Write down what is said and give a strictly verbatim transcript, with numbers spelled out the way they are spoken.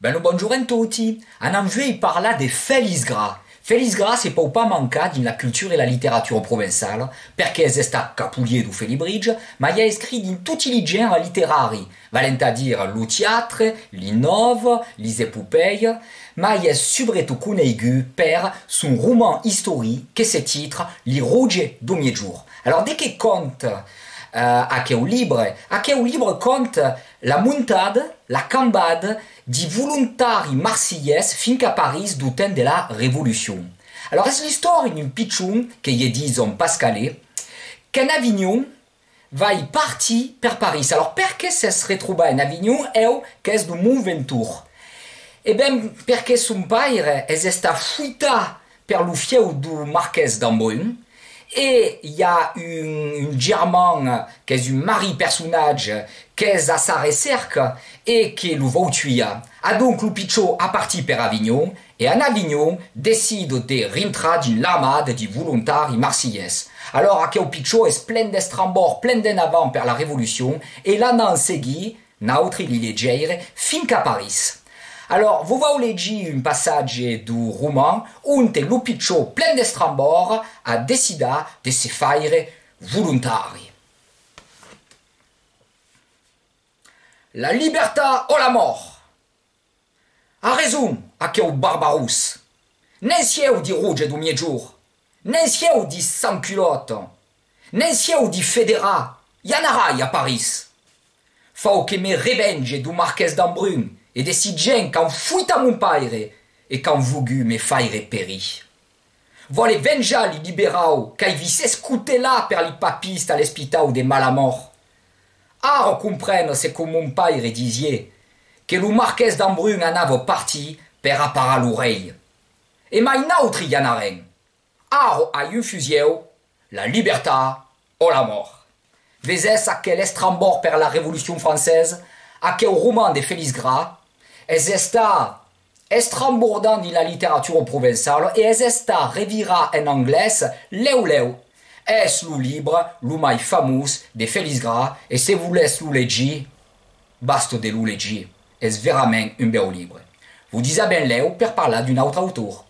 Ben lo bonjorn en toti! Anam vuei parlar de Fèlix Gras. Fèlix Gras se pòu pas mancar dins la cultura e la literatura provençala, perque es estat capolier deu Felibritge, mai a escrit dins toti li genres literaris, valent a dire lo teatre, li nòvas, lis epopèias, mai es subretot coneigut per son roman istoric que se titra Li Roge deu Miègjorn. Alòrs, de qué cònta, eh, aqueu libre? Aqueu libre cònta la montada, la cambada di volontaris marselhés fins a París deu temps de la Revolucion. Alòrs, es l'istòria d'un pichon que i dison Pascalet, qu'en Avinhon vai partir per París. Alòrs, perqué s'es retrobat en Avinhon, eu qu'es deu Mont Ventoux? E ben, perqué son paire es estat foitat per lo fieu deu marqués d'Ambrun, e i a un, un german, qu'es un marrit personatge, qu'es a sa recèrca e que lo vòu tuiar. Adonc, lo pichon a partit per Avinhon, e en Avinhon decida de rintrar dins l'armada di volontaris marselhés. Alòrs, aqueu pichon es plen d'estrambòrd, plen d'enavant per la Revolucion, e l'anam seguir, nautri li legèires, fins a París. Alòrs, vos vau legir un passatge deu roman onte lo pichon plen d'estrambòrd a decidat de se faire volontari. La libertat o la mòrt! A rason, aqueu barbarós! Ne'n siáu di Roge deu Miègjorn! Ne'n siáu di Sans-culottes! Ne'n siáu di federats! I anarai a París! Fau que me revenge deu marqués d'Ambrun e de si gents qu'an foitat mon paire e qu'an vougut me faire perir. Vòle venjar li liberaus qu'ai vist escotelar per li papistas a l'espitau de Malamòrt. Ara comprene ce que mon paire disiá, que lo marqués d'Ambrun anava partir per aparar lo rei. E mai nautri i anarem. Ara ai un fusieu, la libertat o la mòrt. Vesètz aquel estrambòrd per la Revolucion Francesa? Aqueu roman de Fèlix Gras es estat estrambordant dins la literatura provençala e es estat revirat en anglés lèu lèu. Es lo libre lo mai famós de Fèlix Gras e se volètz lo legir, basta de lo legir. Es verament un bèu libre. Vos disi a ben lèu per parlar d'un autre autor.